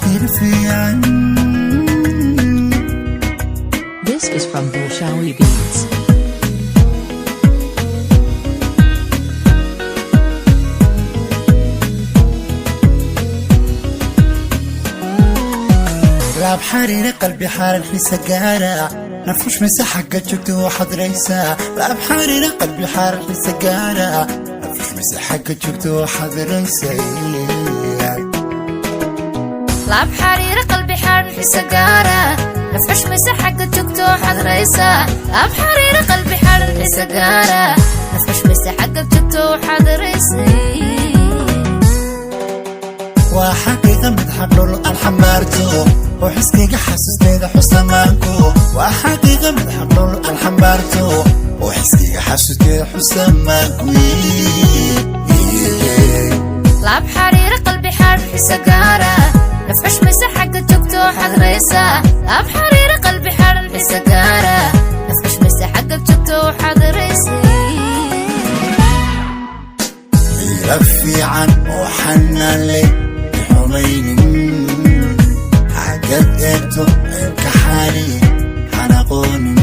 Xir fiican. This is from Bulshawi Beats. Laab xariira, qalbi xaaran, xiisa gaara, nafush mise xagga joogta oo xadraysa. Laab xariira, qalbi xaaran, xiisa gaara, nafush mise xagga joogta oo xadraysa. Laab xariira, qalbi xaaran, xiisa gaara, naf xushmaysa, xagga joogto xadraysa. Laab xariira, qalbi xaaran, xiisa gaara, naf xushmaysa, xagga joogto xadraysa. Waa xaqiiqa mid xaqdhol aan xambaarto oo xiskayga xasuusteeda xusamaanku. Waa xaqiiqa mid xaqdhol aan xambaarto oo xiskayga xasuusteeda xusamaanku. Laab xariira, qalbi xaaran, xiisa gaara, naf xushmaysa, xagga joogto xadraysa. Laab xariira, qalbi xaaran, xiisa gaara, naf xushmaysa, xagga joogto xadraysa. Xiila fiican oo xanaan leh, xumaynin, xaggad eegto ceebka xaali xanaqoonin.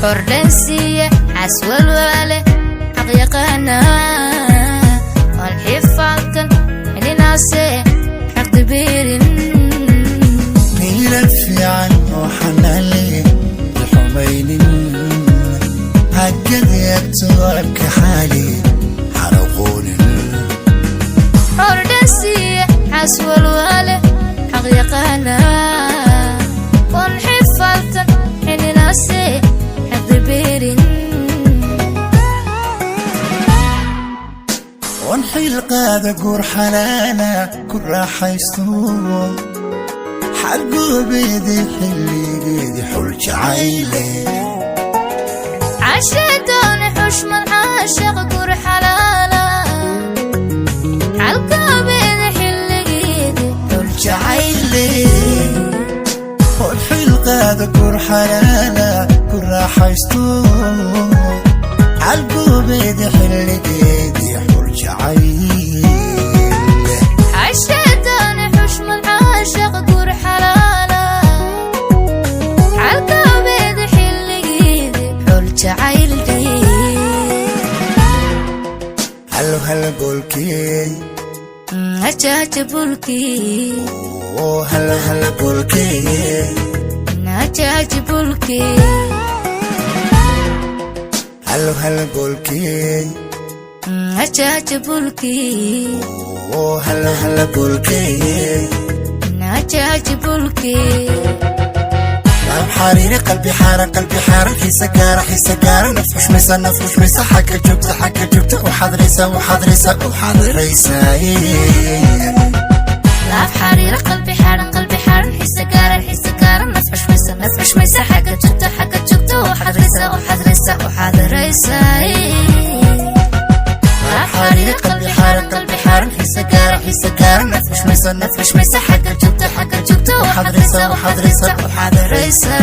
Xordhansiiya xaswalwaale, xaq yaqaana oon xifaalkan xilinaase xaqdibiirin. Xiila fiican oo xanaan leh, xumaynin, xaggad eegto ceebka xaali xanaqoonin. Xordhansiiya xaswalwaale, xaq yaqaana oon xifaalkan xilinaase xaqdibiirin. Oon xil qaada guur xalaala ku raaxaysto, xalgoobeedii xilligeedii xul jacayle. Cashadooni xushmad caashiq guur xalaala, xalkaabeeda xilligeedi xul jacayle. Oon xil qaada guur xalaala ku raaxaysto, xalgoobeedii xilligeedii xul jacayle. Cashadooni xushmad caashiq guur xalaala, xalkaabeeda xilligeedi xul jacayle. Hallo hallo goolkey. Haja haja bulkii. Oo hallo hallo goolkey. Haja haja bulkii. Hallo hallo goolkey. Haja haja bulkii. Oo hallo hallo goolkey. Haja haja bulkii. Laab xariiri, qalbi xaaran, qalbi xaaran, xiisa gaara, xiisa gaara, naf xushmaysa, naf xushmaysa, xagga joogta, xagga joogta u xadraysa, u xadraysa, u xadraysa. Laab xariira, qalbi xaaran, qalbi xaaran, xiisa gaara, xiisa gaara, naf xushmaysa, naf xushmaysa, xagga joogta, xagga joogta u xadraysa, u xadraysa, u xadraysa. Laab xariira, qalbi xaaran, qalbi xaaran, xiisa gaara, xiisa gaara, naf xushmaysa, naf xushmaysa, xagga joogta, xagga joogta u xadraysa, u xadraysa, u xadraysa.